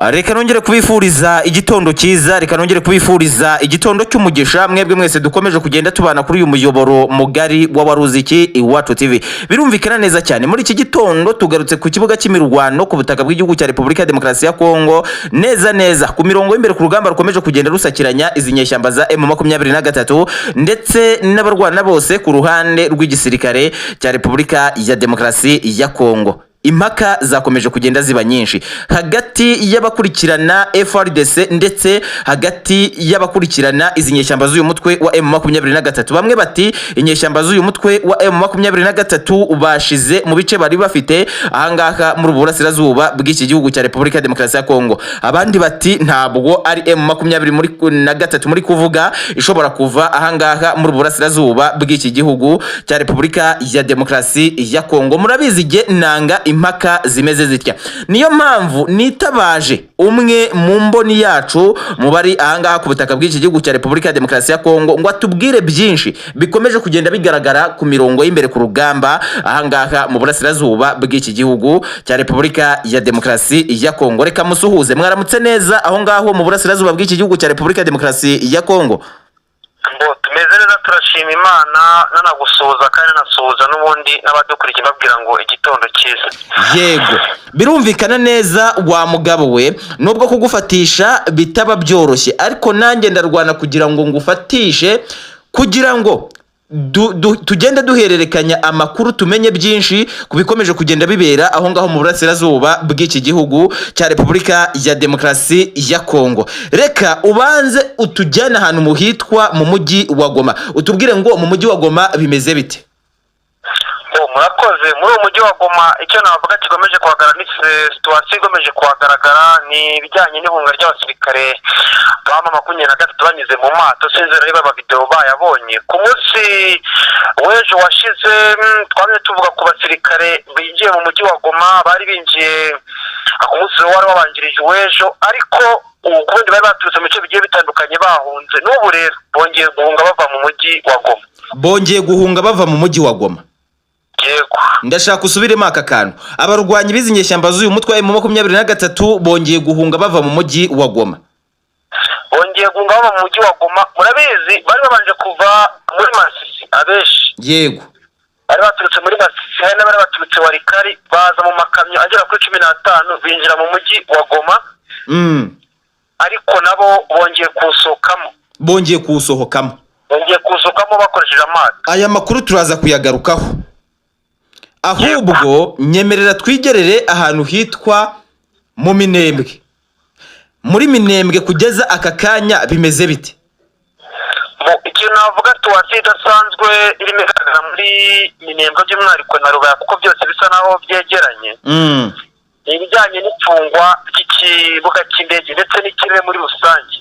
Reka nongere kubifuriza igitondo cyiza, reka nongere kubifuriza igitondo cy'umugisha, mwebwe mwese dukomeje kugenda tubana kuri uyu muyoboro mugari wa Waruziki Iwacu TV. Birumvikana neza cyane, muri iki gitondo tugarutse ku kibuga cy'imirwano ku butaka bw'igihugu cya Repubulika ya Demokarasi ya Kongo, neza neza ku mirongo y'imbere ku rugamba rukomeje kugenda rusakiranya izi nyeshyamba za M23 ndetse n'abarwana bose ku ruhande rw'igisirikare cya Repubulika ya Demokarasi ya Kongo. Impaka zakomeje kugenda ziba nyinshi hagati y'abakurikirana FARDC ndetse hagati y'abakurikirana izi nyeshyamba z'uyu mutwe wa M23. Bamwe bati inyeshyamba z'uyu mutwe wa M23 bashize mu bice bari bafite ahangaha muri ubu burasirazuba bw'iki gihugu cya Repubulika ya Demokarasi ya Kongo. Abandi bati ntabwo ari M23 muri kuvuga ishobora kuva ahangaha muri ubu burasirazuba bw'iki gihugu cya Repubulika ya Demokarasi ya Kongo. Murabizi, jye nanga impaka zimeze zitya, niyo mpamvu nitabaje umwe mu mboni yacu mu bari ahangaha ku butaka bw'iki gihugu cya Repubulika ya Demokarasi ya Kongo ngo atubwire byinshi bikomeje kugenda bigaragara ku mirongo y'imbere ku rugamba ahangaha mu burasirazuba bw'iki gihugu cya Repubulika ya Demokarasi ya Kongo. Reka musuhuze. Mwaramutse neza aho ngaho mu burasirazuba bw'iki gihugu cya Repubulika ya Demokarasi ya Kongo? Ngo tumeze neza, turashima Imana. Nanagusuhuza kandi nanasuhuza n'ubundi n'abadukurikiye, babwira ngo igitondo cyiza. Yego, birumvikana neza wa mugabo we, nubwo kugufatisha bitaba byoroshye, ariko nanjye ndarwana kugira ngo ngufatishe, kugira ngo tugende duhererekanya amakuru, tumenye byinshi ku bikomeje kugenda bibera aho ngaho mu burasirazuba bw'iki gihugu cya Repubulika ya Demokarasi ya Kongo. Reka ubanze utujyane ahantu mu hitwa mu mujyi wa Goma, utubwire ngo mu mujyi wa Goma bimeze bite? Ngo murakoze. Muri uwo mujyi wa Goma, icyo navuga gikomeje kuhagaragara ni situation ikomeje kuhagaragara ni ibijyanye n'ihunga ry'abasirikare ba M23 banyuze mu mato. Sinzi niba amavidewo bayabonye. Ku munsi w'ejo washize twamye tuvuga ku basirikare binjiye mu mujyi wa Goma, bari binjiye ku munsi wari wabanjirije uw'ejo, ariko ukundi bari baturutse mu bice bigiye bitandukanye bahunze. N'ubu rero bongeye guhunga bava mu mujyi wa Goma. Bongeye guhunga bava mu mujyi wa Goma? Yego. Ndashaka usubiremo aka kantu: abarwanyi b'izi nyeshyamba z'uyu mutwe wa M23 bongeye guhunga bava mu mujyi wa Goma. Bongeye guhunga bava mu mujyi wa Goma. Murabizi, bari babanje kuva muri Masisi abenshi. Bari baturutse muri Masisi, hari n'abari baturutse Walikale, baza mu makamyo agera kuri 15, binjira mu mujyi wa Goma. Ariko nabo bongeye kuwusohokamo. Bongeye kuwusohokamo. Bongeye kuwusohokamo bakoresheje amazi. Aya makuru turaza kuyagarukaho, ahubwo nyemerera twigerere ahantu hitwa mu Minembwe. Muri Minembwe kugeza aka kanya bimeze bite? Mu ikintu navuga, situation idasanzwe irimo igaragara muri Minembwe, by'umwihariko na Rubaya, kuko byose bisa naho byegeranye, ni ibijyanye n'ifungwa ry'ikibuga cy'indege ndetse n'ikirere muri rusange.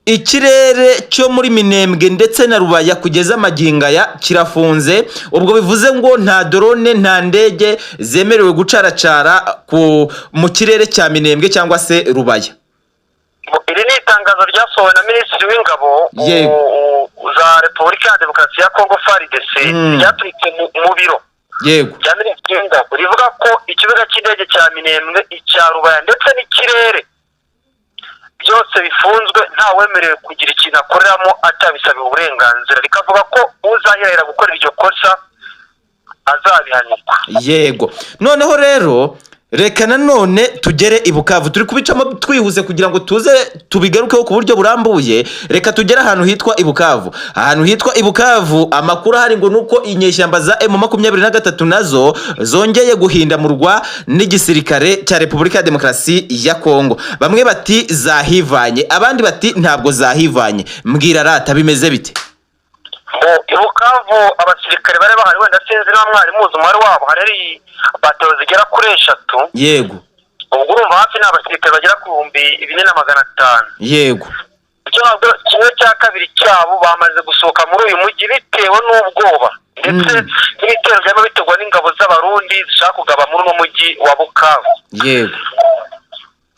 Ikirere cyo muri Minembwe ndetse na Rubaya kugeza amagingo aya kirafunze. Ubwo bivuze ngo nta drone, nta ndege zemerewe gucaracara mu kirere cya Minembwe cyangwa se Rubaya. Iri ni itangazo ryasohowe na Minisitiri w'Ingabo za Repubulika ya Demokarasi ya Kongo, FARDC, ryaturutse mu biro bya Minisitiri w'Ingabo, rivuga ko ikibuga cy'indege cya Minembwe, icya Rubaya ndetse n'ikirere byose bifunzwe, ntawemerewe kugira ikintu akoreramo atabisabiwe uburenganzira. Rikavuga ko uzahirahira gukora iryo kosa azabihanirwa. Yego, noneho rero reka nanone tugere i Bukavu. Turi kubicamo twihuse kugira ngo tuze tubigarukeho ku buryo burambuye. Reka tugere ahantu hitwa i Bukavu. Ahantu hitwa i Bukavu, amakuru ahari ngo nuko inyeshyamba za M23 nazo zongeye guhindamurwa n'igisirikare cya Repubulika ya Demokarasi ya Kongo. Bamwe bati zahivanye, abandi bati ntabwo zahivanye. Mbwira rata, bimeze bite? Ngo i Bukavu abasirikare bari bahari, wenda sinzi niba mwari muzi umubare wabo, hari batewo zigera kuri eshatu. Ubwo urumva hafi ni abasirikare bagera ku 4500. Icyo ntabwo kimwe cya kabiri cyabo bamaze gusohoka muri uyu mujyi bitewe n'ubwoba ndetse n'ibitero byaba biterwa n'ingabo z'Abarundi zishaka kugaba muri uno mujyi wa Bukavu.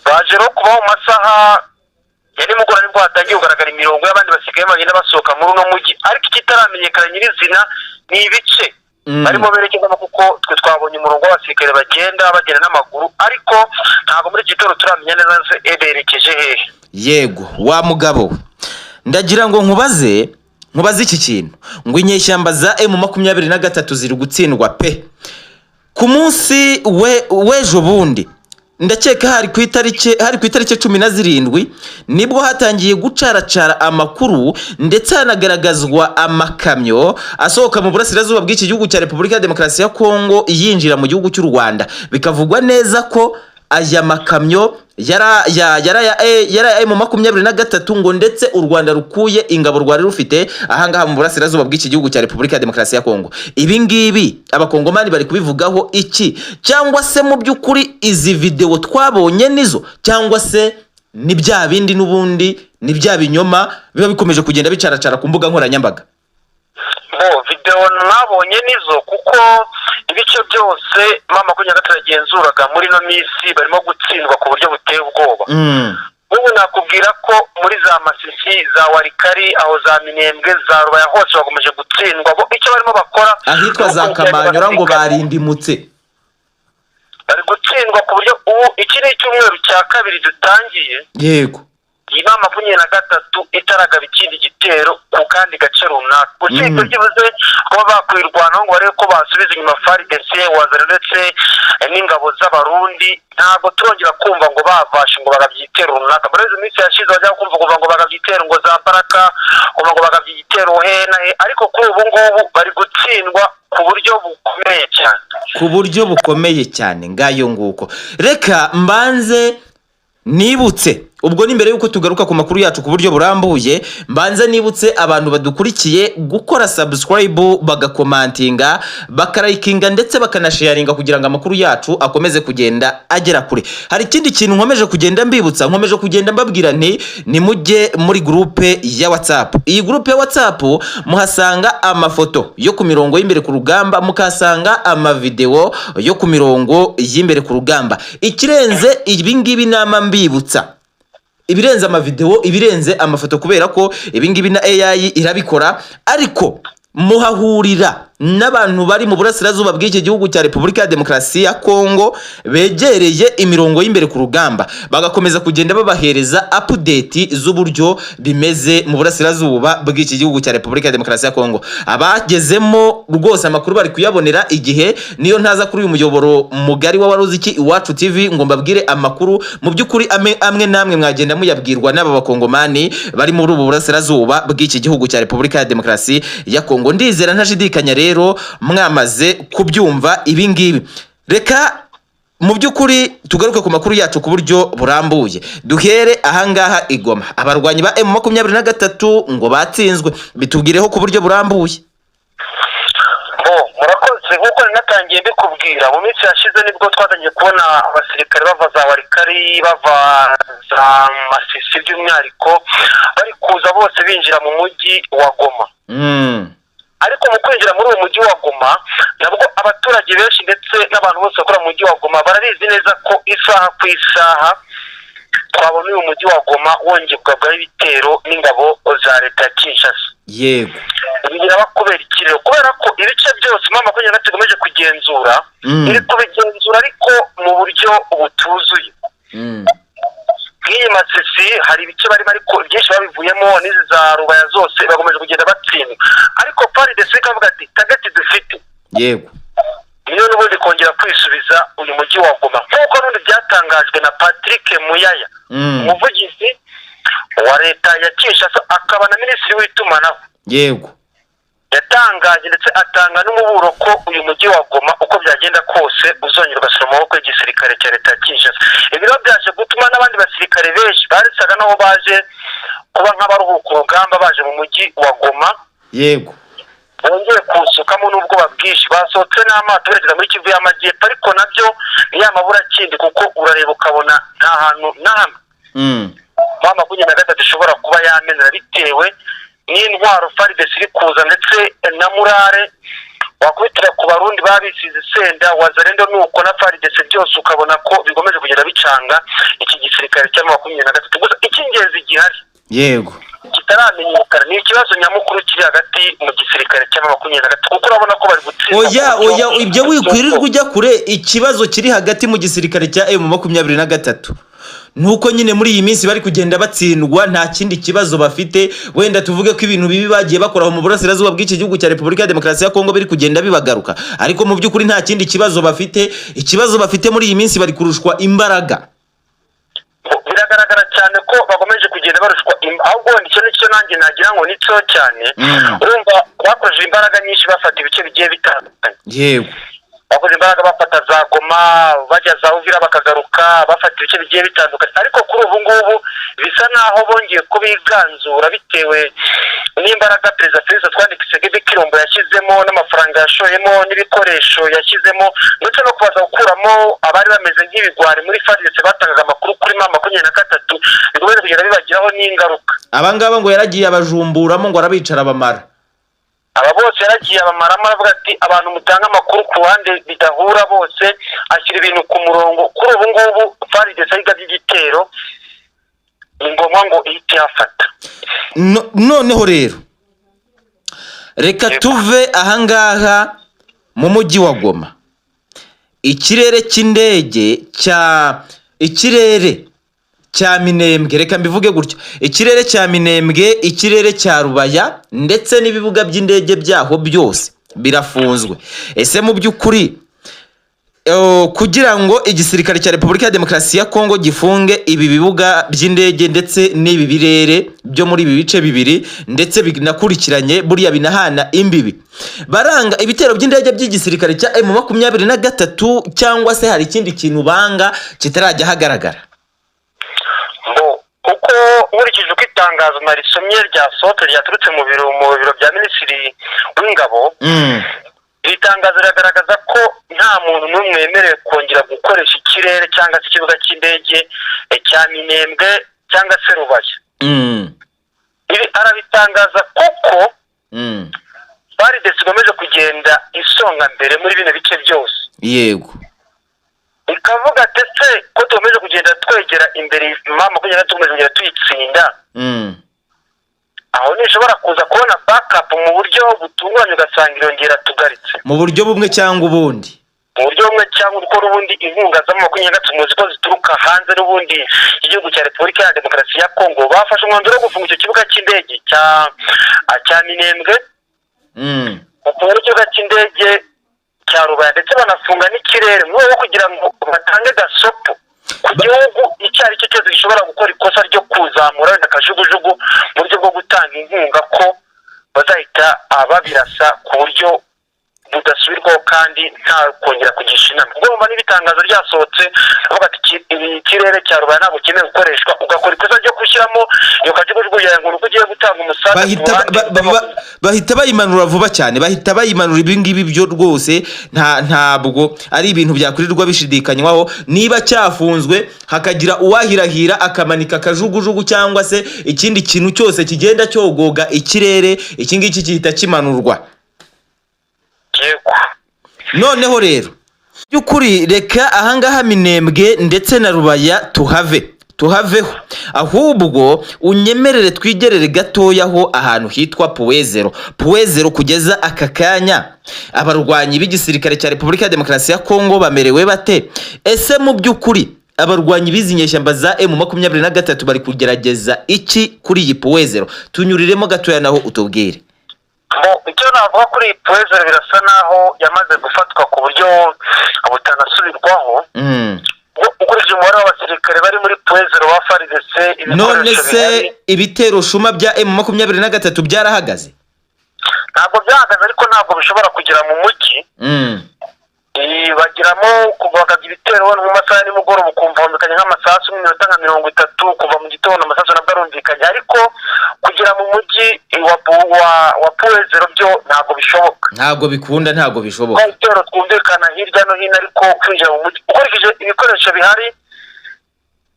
Baje rero kuba mu masaha ya nimugoroba nibwo hatangiye kugaragara imirongo y'abandi basigaye bagenda basohoka muri uno mujyi, ariko ikitaramenyekana nyirizina ni ibice. Barimo berekezamo, kuko twe twabonye umurongo w'abasirikare bagenda bagenda n'amaguru, ariko ntabwo muri iki gitondo turamenya neza se berekeje hehe. Yego, wa mugabo we, ndagira ngo nkubaze iki kintu, ngo inyeshyamba za M23 ziri gutsindwa pe. Ku munsi we w'ejo bundi, ndakeka hari ku itariki 17, nibwo hatangiye gucaracara amakuru, ndetse hanagaragazwa amakamyo asohoka mu burasirazuba bw'iki gihugu cya Repubulika ya Demokarasi ya Kongo yinjira mu gihugu cy'u Rwanda. Bikavugwa neza ko aya makamyo yari aya M23, ngo ndetse u Rwanda rukuye ingabo rwari rufite ahangaha mu burasirazuba bw'iki gihugu cya Repubulika ya Demokarasi ya Kongo. Ibi ngibi Abakongomani bari kubivugaho iki? Cyangwa se mu by'ukuri izi videwo twabonye nizo, cyangwa se ni bya bindi n'ubundi, ni bya binyoma biba bikomeje kugenda bicaracara ku mbuga nkoranyambaga? Bo, videwo mwabonye nizo, kuko ibice byose M23 yagenzuraga muri ino minsi barimo gutsindwa ku buryo buteye ubwoba. Ubu nakubwira ko muri za Masisi, za Walikale, aho za Minembwe, za Rubaya, hose bakomeje gutsindwa. Bo icyo barimo bakora Ahitwa za ni ukongera Kamanyura ngo abasirikare. barindimutse. Bari gutsindwa ku buryo ubu iki ni icyumweru cya kabiri dutangiye iyi M23 itaragaba ikindi gitero ku kandi gace runaka, usibye byibuze kuba bakwirwanaho ngo barebe ko basubiza inyuma FARDC, Wazalendo ndetse n'ingabo z'Abarundi. Ntabwo turongera kumva ngo bavashe ngo bagabye igitero runaka. Muri izo minsi yashize bajya kumva ngo bagabye igitero ngo za Baraka, kumva ngo bagabye igitero he na he, ariko kuri ubu ngubu bari gutsindwa ku buryo bukomeye cyane. Ku buryo bukomeye cyane. Ngayo nguko, reka mbanze nibutse, ubwo ni mbere y'uko tugaruka ku makuru yacu ku buryo burambuye, mbanze nibutse abantu badukurikiye gukora subscribe, bagakomantinga, bakarayikinga ndetse bakanasharinga kugira ngo amakuru yacu akomeze kugenda agera kure. Hari ikindi kintu nkomeje kugenda mbibutsa, nkomeje kugenda mbabwira nti nimujye muri groupe ya WhatsApp. Iyi groupe ya WhatsApp muhasanga amafoto yo ku mirongo y'imbere ku rugamba, mukahasanga amavideo yo ku mirongo y'imbere ku rugamba. Ikirenze ibi ngibi, nama mbibutsa, ibirenze amavideo, ibirenze amafoto, kubera ko ibingibi na AI irabikora, ariko muhahurira n'abantu bari mu burasirazuba bw'iki gihugu cya Repubulika ya Demokarasi ya Kongo begereye imirongo y'imbere ku rugamba, bagakomeza kugenda babahereza update z'uburyo bimeze mu burasirazuba bw'iki gihugu cya Repubulika ya Demokarasi ya Kongo. Abagezemo rwose amakuru bari kuyabonera igihe. Niyo ntaza kuri uyu muyoboro mugari wa Waruziki Iwacu TV ngo mbabwire amakuru, mu by'ukuri amwe namwe mwagenda muyabwirwa n'aba bakongomani bari muri ubu burasirazuba bw'iki gihugu cya Repubulika ya Demokarasi ya Kongo. Ndizera ntashidikanya rero mwamaze kubyumva ibi ngibi. Reka mu by'ukuri tugaruke ku makuru yacu ku buryo burambuye, duhere ahangaha i Goma. Abarwanyi ba M23 ngo batsinzwe, bitubwireho ku buryo burambuye. Bo, murakoze. Nk'uko natangiye mbikubwira, mu minsi yashize nibwo twatangiye kubona abasirikare bava za Walikale, bava za Masisi by'umwihariko, bari kuza bose binjira mu mujyi wa Goma. Ariko mu kwinjira muri uwo mujyi wa Goma, nabwo abaturage benshi ndetse n'abantu bose bakora mu mujyi wa Goma barabizi neza ko isaha ku isaha twabona uyu mujyi wa Goma wongeye kugabwaho ibitero n'ingabo za leta ya Kinshasa. Ibi biraba kubera iki rero? Kubera ko ibice byose M23 ikomeje kugenzura, iri kubigenzura ariko mu buryo butuzuye. Nk'iyi Masisi hari ibice barimo, ariko byinshi babivuyemo, n'izi za Rubaya zose bakomeje kugenda batsindwa, ariko FARDC ikavuga ati target dufite niyo n'ubundi kongera kwisubiza uyu mujyi wa Goma, nk'uko n'ubundi byatangajwe na Patrick Muyaya, umuvugizi wa leta ya Kinshasa akaba na minisitiri w'itumanaho. Yatangaje ndetse atanga n'umuburo ko uyu mujyi wa Goma uko byagenda kose uzongera ugasubira mu maboko y'igisirikare cya leta ya Kinshasa. Ibi rero byaje gutuma n'abandi basirikare benshi basaga n'aho baje kuba nk'abaruhuka urugamba baje mu mujyi wa Goma bongeye kuwusukamo n'ubwoba bwinshi, basohotse n'amato berekeza muri Kivu y'Amajyepfo, ariko nabyo ni ya maburakindi, kuko urareba ukabona nta hantu na hamwe M23 ishobora kuba yamenera, bitewe n'intwaro FARDC iri kuza ndetse na morale wakubitira ku Barundi babisize isenda, Wazalendo nuko na FARDC, byose ukabona ko bikomeje kugenda bicanga iki gisirikare cya 23. Gusa icy'ingenzi gihari Kitaramenyekana ni ikibazo nyamukuru kiri hagati mu gisirikare cya M23, kuko urabona ko bari gutsindwa Oya. ku buryo Oya, ibyo wikwirirwa ujya kure. Ikibazo kiri hagati mu gisirikare cya M23 nuko nyine muri iyi minsi bari kugenda batsindwa, nta kindi kibazo bafite. Wenda tuvuge ko ibintu bibi bagiye bakora aho mu burasirazuba bw'iki gihugu cya Repubulika ya Demokarasi ya Kongo biri kugenda bibagaruka, ariko mu by'ukuri nta kindi kibazo bafite. Ikibazo bafite muri iyi minsi, bari kurushwa imbaraga. Biragaragara cyane ko bakomeje kugenda barushwa, ahubwo wenda icyo nicyo nanjye nagira ngo nicyo cyane. Urumva bakoresheje imbaraga nyinshi bafata ibice bigiye bitandukanye. Bakoze imbaraga bafata za Goma, bajya za Uvira, bakagaruka bafata ibice bigiye bitandukanye, ariko kuri ubu ngubu bisa naho bongeye kubiganzura bitewe n'imbaraga Perezida Felix Antoine Tshisekedi Tshilombo yashyizemo, n'amafaranga yashoyemo, n'ibikoresho yashyizemo, ndetse no kubaza gukuramo abari bameze nk'ibigwari muri FARDC batangaga amakuru kuri M23, bikomeje kugenda bibagiraho n'ingaruka. Abangaba ngo yaragiye abajumburamo, ngo arabicara bamara. Aba bose yaragiye abamaramo, aravuga ati: "Abantu mutanga amakuru ku ruhande bidahura bose", ashyira ibintu ku murongo. Kuri ubu ngubu FARDC yigabye igitero, ni ngombwa ngo ihite ihafata. Noneho rero reka tuve ahangaha mu mujyi wa Goma. Ikirere cy'indege cya, ikirere cya Minembwe, reka mbivuge gutyo, ikirere cya Minembwe, ikirere cya Rubaya ndetse n'ibibuga by'indege byaho byose birafunzwe. Ese mu by'ukuri kugira ngo igisirikare cya Repubulika ya Demokarasi ya Kongo gifunge ibi bibuga by'indege ndetse n'ibi birere byo muri ibi bice bibiri ndetse binakurikiranye, buriya binahana imbibi, baranga ibitero by'indege by'igisirikare cya M23, cyangwa se hari ikindi kintu banga kitarajya ahagaragara? Ngo uko nkurikije uko itangazo narisomye ryasohotse, ryaturutse mu biro bya minisitiri w'ingabo, iri tangazo riragaragaza ko nta muntu n'umwe wemerewe kongera gukoresha ikirere cyangwa se ikibuga cy'indege cya Minembwe cyangwa se Rubaya. Ibi arabitangaza kuko FARDC ikomeje kugenda isonga mbere muri bino bice byose, ikavuga ati: "Ese ko dukomeje kugenda twegera imbere M23, dukomeje kugenda tuyitsinda, aho ntishobora kuza kubona backup mu buryo butunguranye, ugasanga irongera tugaritse?" Mu buryo bumwe cyangwa ubundi. Mu buryo bumwe cyangwa uko n'ubundi inkunga za M23 muzi ko zituruka hanze n'ubundi igihugu cya Repubulika ya Demokarasi ya Kongo. Bafashe umwanzuro wo gufunga icyo kibuga cy'indege cya Minembwe, bafunga n'ikibuga cy'indege cya Rubaya, ndetse banafunga n'ikirere mu rwego rwo kugira ngo batange gasopo ku gihugu icyo ari cyo cyose gishobora gukora ikosa ryo kuzamura wenda akajugujugu mu buryo bwo gutanga inkunga, ko bazahita babirasa ku buryo budasubirwaho kandi nta kongera kugisha inama. Ubwo mumva niba itangazo ryasohotse bavuga ati: "Ikirere cya Rubaya ntabwo cyemewe gukoreshwa", ugakora ikosa ryo gushyiramo iyo kajugujugu yawe ngo uko ugiye gutanga umusanzu ku Bahita ruhande bahita bayimanura vuba cyane, bahita bayimanura. Ibi ngibi byo rwose ntabwo ari ibintu byakwirirwa bishidikanywaho. Niba cyafunzwe, hakagira uwahirahira akamanika akajugujugu cyangwa se ikindi kintu cyose kigenda cyogoga ikirere, iki ngiki gihita kimanurwa. Noneho rero by'ukuri reka ahangaha Minembwe ndetse na Rubaya tuhave, tuhaveho, ahubwo unyemerere twigerere gatoya aho ahantu hitwa Point Zéro. Point Zéro, kugeza aka kanya abarwanyi b'igisirikare cya Repubulika ya Demokarasi ya Kongo bamerewe bate? Ese mu by'ukuri abarwanyi b'izi nyeshyamba za M23 bari kugerageza iki kuri iyi Point Zéro? Tunyuriremo gatoya naho utubwire. Bo, icyo navuga kuri iyi Point Zéro, birasa naho yamaze gufatwa ku buryo butanasubirwaho. Ukurikije umubare w'abasirikare bari muri Point Zéro wa FARDC, None ibikoresho se bihari, ibitero shuma bya M23 byarahagaze? Ntabwo byahagaze, ariko ntabwo bishobora kugera mu mujyi. Bagiramo kuva bakajya ibitero mu masaha ya nimugoroba, ukumva humvikanye nk'amasasu nk'iminota nka 30. Kuva mu gitondo amasasu nabwo arumvikanye, ariko kugera mu mujyi wa Point Zéro byo ntabwo bishoboka. Ntabwo bikunda, ntabwo bishoboka. Ko ibitero twumvikana hirya no hino, ariko kwinjira mu mujyi ukurikije ibikoresho bihari,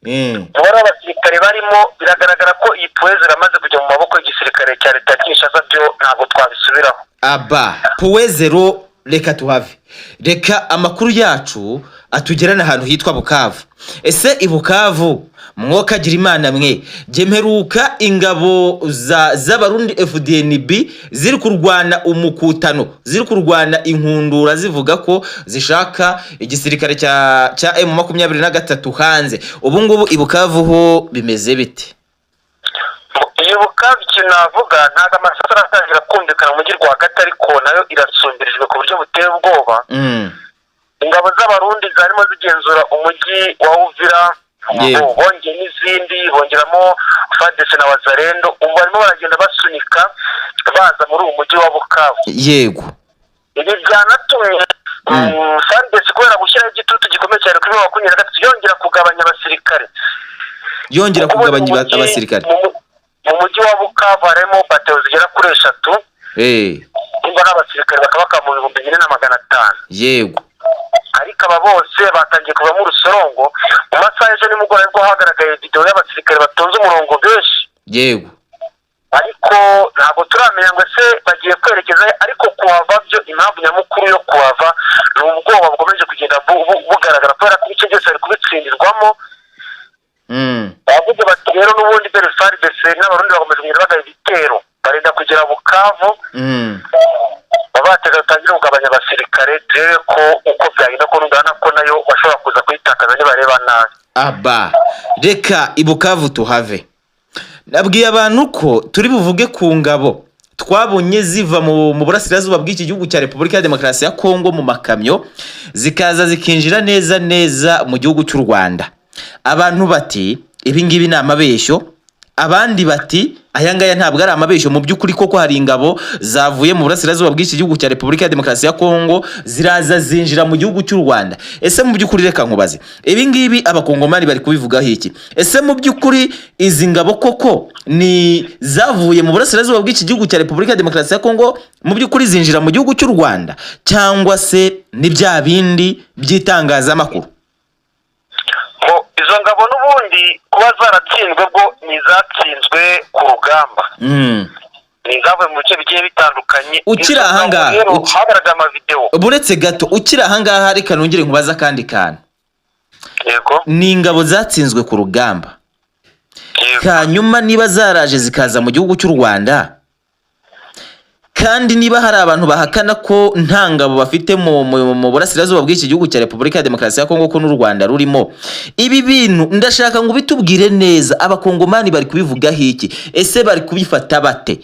umubare w'abasirikare barimo, biragaragara ko iyi Point Zéro amaze kujya mu maboko y'igisirikare cya leta ya Kinshasa, byo ntabwo twabisubiraho. Aba Point Zéro reka tuhave, reka amakuru yacu atugerane ahantu hitwa Bukavu. Ese i Bukavu Mwokagira Imana mwe, jye mperuka ingabo z'Abarundi FDNB ziri kurwana umukutano, ziri kurwana inkundura, zivuga ko zishaka igisirikare cya M23 hanze. Ubu ngubu i Bukavu ho bimeze bite? Iyo Bukavu, ikintu navuga, ntabwo amasasu aratangira kumvikana mu mujyi rwagati, ariko nayo irasumbirijwe ku buryo buteye ubwoba. Ingabo z'Abarundi zarimo zigenzura umujyi wa Uvira. Bongeye n'izindi, bongeramo FARDC na Wazalendo. Ubu barimo baragenda basunika baza muri uwo mujyi wa Bukavu. Ibi byanatumye FARDC, kubera gushyiraho igitutu gikomeye cyane kuri 23, yongera kugabanya abasirikare. Yongera Kuko kugabanya abasirikare. Mu mujyi wa Bukavu harimo batewo zigera kuri eshatu. Nimba n'abasirikare bakaba mu 4500. Ariko aba bose batangiye kuvamo urusorongo. Mu masaha y'ejo nimugoroba nibwo hagaragaye videwo y'abasirikare batonze umurongo benshi. Ariko ntabwo turamenya ngo ese bagiye kwerekeza he, ariko kuhava byo, impamvu nyamukuru yo kuhava ni ubwoba bukomeje kugenda bugaragara, kubera ko ibice byose bari kubitsindirwamo. Bavuze bati rero n'ubundi dore FARDC n'Abarundi bakomeje kugenda bagaba ibitero, barenda kugera Bukavu. Baba batega batangire kugabanya abasirikare, turebe ko uko byagenda, ko n'urabona ko nayo bashobora kuza kuyitakaza nibareba nabi. Aba reka i Bukavu tuhave. Nabwiye abantu ko turi buvuge ku ngabo twabonye ziva mu burasirazuba bw'iki gihugu cya Repubulika ya Demokarasi ya Kongo mu makamyo, zikaza zikinjira neza neza mu gihugu cy'u Rwanda. Abantu bati ibi ngibi ni amabeshyo, abandi bati aya ngaya ntabwo ari amabeshyo, mu by'ukuri koko hari ingabo zavuye mu burasirazuba bw'iki gihugu cya Repubulika ya Demokarasi ya Kongo, ziraza zinjira mu gihugu cy'u Rwanda. Ese mu by'ukuri, reka nkubaze, ibi ngibi Abakongomani bari kubivugaho iki? Ese mu by'ukuri izi ngabo koko ni zavuye mu burasirazuba bw'iki gihugu cya Repubulika ya Demokarasi ya Kongo, mu by'ukuri zinjira mu gihugu cy'u Rwanda, cyangwa se ni bya bindi by'itangazamakuru? Ngo izo ngabo n'ubundi kuba zaratsinzwe bwo ni izatsinzwe ku rugamba, ni izavuye mu bice bigiye bitandukanye. Ukiri Izo ngabo ahangaha, rero hagaragaye amavidewo. Buretse gato, ukiri ahangaha, reka nongere nkubaze akandi kantu. Yego. Ni ingabo zatsinzwe ku rugamba. Yego. Hanyuma niba zaraje zikaza mu gihugu cy'u Rwanda, kandi niba hari abantu bahakana ko nta ngabo bafite mu burasirazuba bw'iki gihugu cya Repubulika ya Demokarasi ya Kongo, ko n'u Rwanda rurimo, ibi bintu ndashaka ngo ubitubwire neza. Abakongomani bari kubivugaho iki? Ese bari kubifata bate?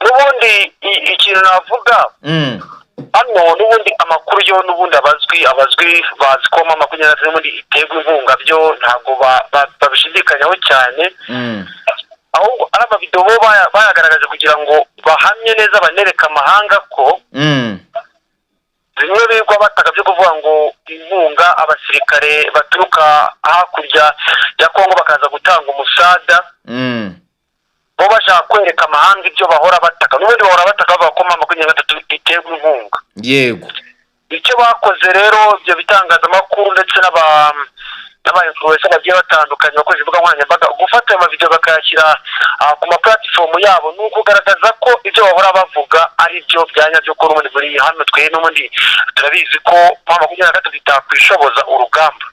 N'ubundi ikintu navuga hano, n'ubundi amakuru yo n'ubundi abazwi bazi ko M23 n'ubundi iterwa inkunga, byo ntabwo babishidikanyaho cyane. Ahubwo ari amavidewo bo bayagaragaje kugira ngo bahamye neza, banereke amahanga ko bimwe bigwa bataka byo kuvuga ngo inkunga, abasirikare baturuka hakurya ya Kongo bakaza gutanga umusada, bo bashaka kwereka amahanga ibyo bahora bataka. N'ubundi bahora bataka bavuga ko M23 iterwa inkunga. Icyo bakoze rero, ibyo bitangazamakuru ndetse n'aba influencer bagiye batandukanye bakoresha imbuga nkoranyambaga, gufata ayo mavideo bakayashyira ku ma platform yabo, ni ukugaragaza ko ibyo bahora bavuga ari byo bya nyabyo, ko n'ubundi muri hano twe n'ubundi turabizi ko M23 itakwishoboza urugamba.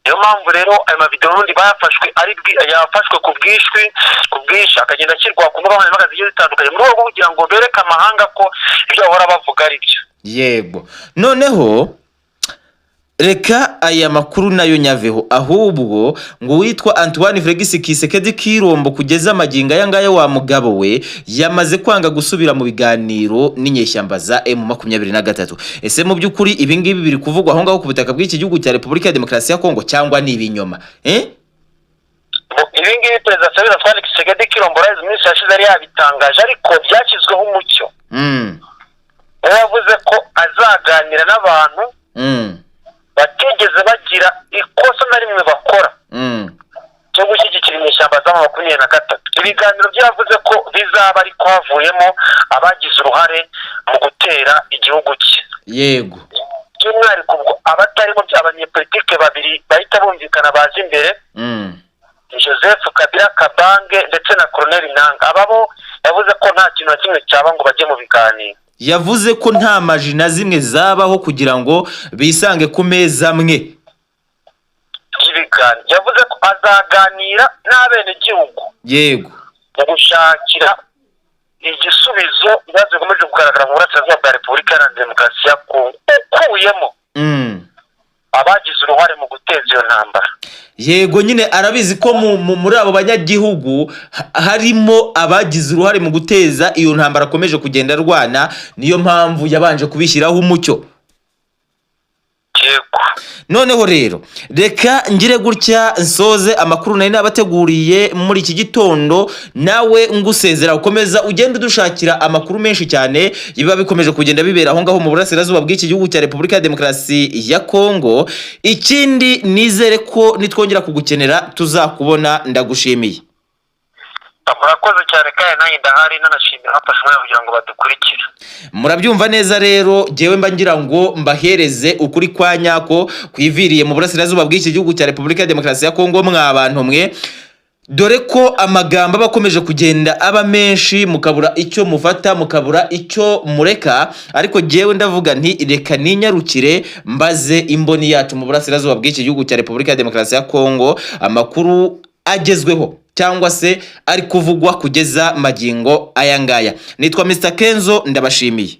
Niyo mpamvu rero ayo mavideo n'ubundi bayafashwe ari yafashwe ku bwinshi, akagenda ashyirwa ku mbuga nkoranyambaga zigiye zitandukanye, mu rwego rwo kugira ngo bereke amahanga ko ibyo bahora bavuga ari byo. Yego, noneho reka aya makuru nayo nyaveho. Ahubwo ngo uwitwa Antoine Felix Tshisekedi Tshilombo, kugeza amagingo aya ngaya, wa mugabo we yamaze kwanga gusubira mu biganiro n'inyeshyamba za M23. Ese mu by'ukuri ibi ngibi biri kuvugwa aho ngaho ku butaka bw'iki gihugu cya Repubulika ya Demokarasi ya Kongo, cyangwa ni ibinyoma, eh? Ibi ngibi Perezida Felix Antoine Tshisekedi Tshilombo mu minsi yashize yari yabitangaje, ariko byashyizweho umucyo. We yavuze ko azaganira n'abantu batigeze bagira ikosa na rimwe bakora cyo gushyigikira inyeshyamba za 23. Ibiganiro byavuze ko bizaba, ariko havuyemo abagize uruhare mu gutera igihugu cye, by'umwihariko ubwo abatarimo abanyepolitike babiri bahita bumvikana baje imbere, Joseph Kabila Kabange ndetse na Colonel Nanga. Aba bo yavuze ko nta kintu na kimwe cyaba ngo bajye mu biganiro. Yavuze ko nta maji na zimwe zabaho kugira ngo bisange ku meza amwe. Ibiganiro, yavuze ko azaganira n'abenegihugu mu gushakira igisubizo ibibazo bikomeje kugaragara mu burasirazuba bwa Repubulika Iharanira Demokarasi ya Kongo, ukuyemo abagize uruhare mu guteza iyo ntambara. Yego nyine, arabizi ko muri abo banyagihugu harimo abagize uruhare mu guteza iyo ntambara akomeje kugenda arwana, niyo mpamvu yabanje kubishyiraho umucyo. Yego. Noneho rero reka ngire gutya nsoze amakuru nari nabateguriye muri iki gitondo, nawe ngusezera, ukomeza ugenda udushakira amakuru menshi cyane biba bikomeje kugenda bibera aho ngaho mu burasirazuba bw'iki gihugu cya Repubulika ya Demokarasi ya Kongo. Ikindi, nizere ko nitwongera kugukenera tuzakubona. Ndagushimiye. Murakoze cyane, kandi nanjye ndahari, nanashimira abafashe umwanya kugira ngo badukurikire. Murabyumva neza rero, jyewe mba ngira ngo mbahereze ukuri kwa nyako kwiviriye mu burasirazuba bw'iki gihugu cya Repubulika ya Demokarasi ya Kongo. Mwa bantu mwe, dore ko amagambo aba akomeje kugenda aba menshi, mukabura icyo mufata, mukabura icyo mureka, ariko jyewe ndavuga nti reka ninyarukire mbaze imboni yacu mu burasirazuba bw'iki gihugu cya Repubulika ya Demokarasi ya Kongo amakuru agezweho cyangwa se ari kuvugwa kugeza magingo aya ngaya. Nitwa Mr Kenzo, ndabashimiye.